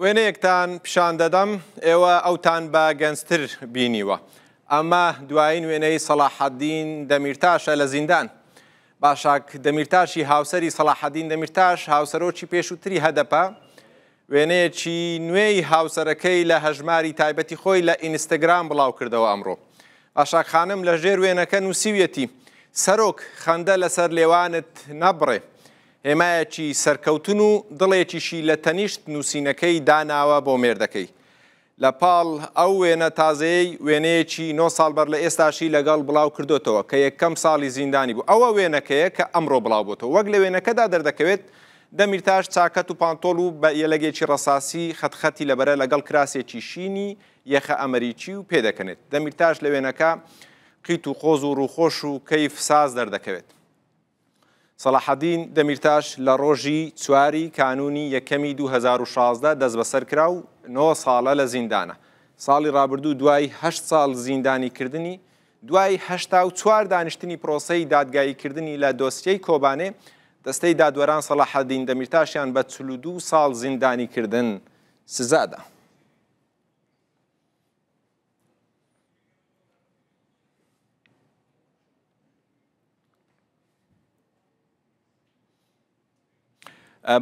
وێنەیەکتان پیشان دەدەم ئێوە ئەوتان بە گەنجتر بینیوە. ئەمە دوایین وێنەی سەڵاحەدین دەمیرتاشە لە زیندان. باشاک دەمیرتاشی هاوسەری سەڵاحەدین دەمیرتاش هاوسەرۆکی پێشووتری هەدەپە وێنەیەکی نوێی هاوسەرەکەی لە هەژماری تایبەتی خۆی لە ئینستاگرام بڵاوکردەوە ئەمڕۆ. باشاک خانم لە ژێر وێنەکە نووسیویەتی، سەرۆک خەندە لەسەر لێوانت نەبڕێ. هێمایەکی سەرکەوتن و دڵێکیشی لە تەنیشت نووسینەکەی داناوە بۆ مێردەکەی. لە پاڵ ئەو وێنە تازەیەی وێنەیەکی نۆ ساڵ بەر لە ئێستاشی لەگەڵ بڵاو کردۆتەوە کە یەکەم ساڵی زیندانی بوو. ئەوە وێنەکەیە کە ئەمڕۆ بڵاو بۆتەوە. وەک لە وێنەکەدا دەردەکەوێت دەمیرتاش چاکەت و پانتۆڵ و بە یەلەگێکی ڕەساسی خەت خەتی لەبەرە لەگەڵ کراسێکی شینی یەخە ئەمەریکی و پێدەکەنێت. دەمیرتاش لە وێنەکە قیت و قۆز و ڕووخۆش و کەیف ساز دەردەکەوێت. سەڵاحەدین دەمیرتاش لە ڕۆژی چواری کانوونی یەکەمی 2016 دەستبەسەر کرا و نۆ ساڵە لە زیندانە. ساڵی ڕابردوو دوای هەشت ساڵ زیندانیکردنی، دوای 84 دانیشتنی پرۆسەی دادگاییکردنی لە دۆسیەی کۆبانێ، دەستەی دادوەران سەڵاحەدین دەمیرتاشیان بە 42 ساڵ زیندانیکردن سزادا.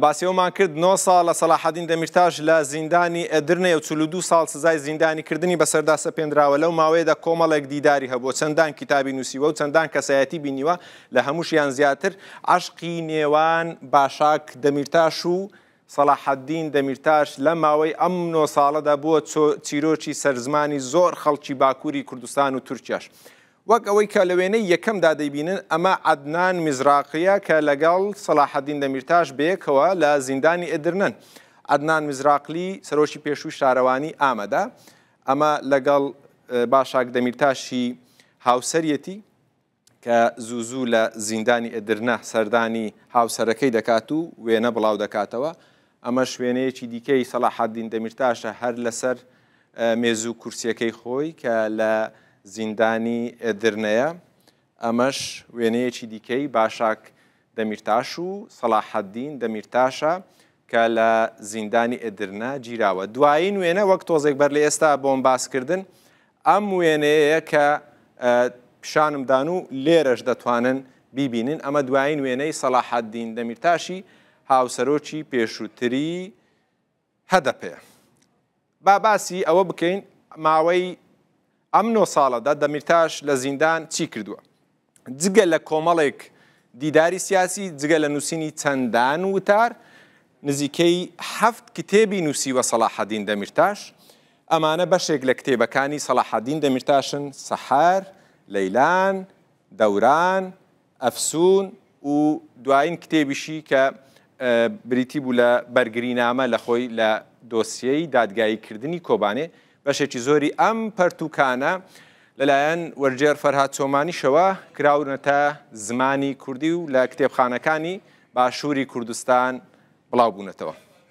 باسی ئەومان کرد نۆ ساڵ لە سەلاحەدین دەمیرتاش لە زیندانی ئەدرنێ و 42 ساڵ سزای زیندانی کردنی بەسەردا سەپێنراوە لەو ماوەیەدا کۆمەڵێک دیداری هەبووە چەندان کتابی نووسیوە و چەندان کەسایەتی بینیوە لە هەمووشیان زیاتر عەشقی نێوان باشاک دەمیرتاش و سەلاحەدین دەمیرتاش لە ماوەی ئەم نۆ ساڵەدا بووە چیرۆکی سەرزمانی زۆر خەڵکی باکووری کوردستان و تورکیاش. وەک ئەوەی کە لە وێنەی یەکەمدا دەیبینن ئەمە عەدنان میزراقییە کە لەگەڵ سەلاحەدین دەمیرتاش بەیەکەوە لە زیندانی ئەدرنەن. عەدنان میزراقلی سەرۆکی پێشووی شارەوانی ئامەدە. ئەمە لەگەڵ باشاک دەمیرتاشی هاوسەریەتی کە زوو زوو لە زیندانی ئەدرنە سەردانی هاوسەرەکەی دەکات و وێنە بڵاو دەکاتەوە. ئەمەش وێنەیەکی دیکەی سەلاحەدین دەمیرتاشە هەر لەسەر مێز و کورسیەکەی خۆی کە لە زیندانی ئێدرنەیە، ئەمەش وێنەیەکی دیکەی باشاک دەمیرتاش و سەڵاحەدین دەمیرتاشە کە لە زیندانی ئێدرنە گیراوە. دوایین وێنە وەک تۆزێک بەر لە ئێستا بۆم باس کردن ئەم وێنەیەیە کە پیشانم دان و لێرەش دەتوانن بیبینن، ئەمە دوایین وێنەی سەڵاحەدین دەمیرتاشی هاوسەرۆکی پێشووتری هەدەپەیە. با باسی ئەوە بکەین ماوەی ئەم نۆ ساڵەدا دەمیرتاش لە زیندان چی کردووە؟ جگە لە کۆمەڵێک دیداری سیاسی، جگە لە نووسینی چەندان وتار، نزیکەی حەفت کتێبی نووسیوە سەڵاحەدین دەمیرتاش. ئەمانە بەشێک لە کتێبەکانی سەڵاحەدین دەمیرتاشن، سەحەر، لەیلان، دەوران، ئەفسوون و دوایین کتێبیشی کە بریتی بوو لە بەرگرینامە لە خۆی لە دۆسیەی دادگاییکردنی کۆبانێ، بەشێکی زۆری ئەم پەرتووکانە لەلایەن وەرگێڕ فەرهاد چۆمانیشەوە کراونەتە زمانی کوردی و لە کتێبخانەکانی باشووری کوردستان بڵاو بوونەتەوە.